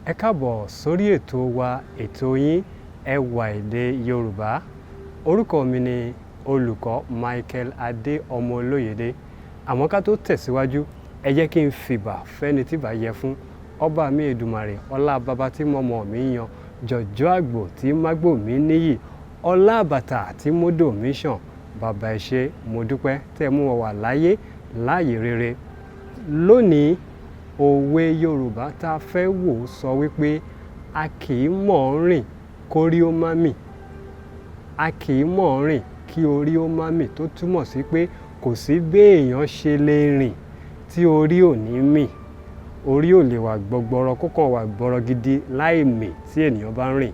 Ẹ káàbọ̀ sórí ètò wa, ètò yín, Ẹwà Èdè Yorùbá. Orúkọ mi ni olùkọ́ Michael Adé ọmọ Olóyèdé. Àmọ́ ká tó tẹ̀síwájú, ẹ jẹ́ kí n fìbà fẹ́ni tí bá yẹ fún ọba mi Èdùmàrè, ọlá bàbá tí mọ̀mọ́ mi yan, jọ̀jọ́ àgbò tí mágbò mi níyì, ọlá àbàtà tí módò mi ṣàn. Bàbá, ẹ ṣé, mo dúpẹ́ tẹ́ ẹ mú wa wà láyé láàyè rere. Lónìí, òwe Yorùbá tá a fẹ́ wò sọ wípé a kì í mọ̀ ọ́n rìn kórí ó má mì. A kì í mọ̀ ọ́n rìn kí orí ó má mì, tó túmọ̀ sí pé kò sí béèyàn ṣe lè rìn tí orí ò ní mì. Orí ò lè wà gbọgbọrọ kó kàn wà gbọrọ gidi láì mì tí ènìyàn bá ń rìn.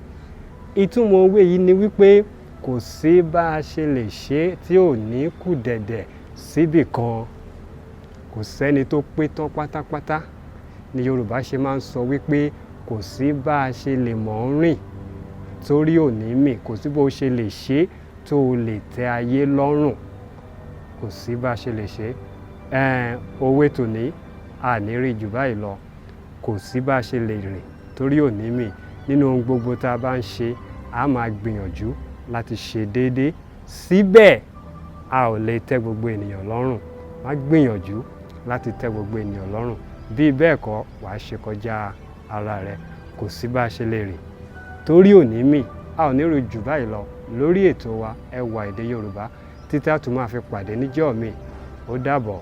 Ìtumọ̀ òwe yìí ni wípé kò sí bá a ṣe lè ṣe tí ò ní kù dẹ̀dẹ̀ síbì kan. Kò sẹ́ni tó pé tán pátápátá ni Yorùbá ṣe máa ń sọ wípé kò sí bá a ṣe lè mọ̀ ọ́n rìn torí ò ní mì. Kò sí bó ṣe lè ṣe tó o lè tẹ́ ayé lọ́rùn. Kò sí bá a ṣe lè ṣe. Òwe tòní a ní rí jù báyìí lọ. Kò sí bá a ṣe lè rìn torí ò ní mì. Nínú ohun gbogbo tá a bá ń ṣe, a máa gbìyànjú láti ṣe déédé, síbẹ̀ a ò lè tẹ́ gbogbo ènìyàn lọ́rùn. Má gbìyànjú láti tẹ́ gbogbo ènìyàn lọ́rùn, bí bẹ́ẹ̀ kọ́, wàá ṣe kọjá ara rẹ. Kò sí bá a ṣe lè rìn torí ò ní mì. A ò ní rí jù báyìí lọ lórí ètò wa, Ẹwà Èdè Yorùbá, títí a tún máa fi pàdé níjọ́ mi. Ó dàbọ̀.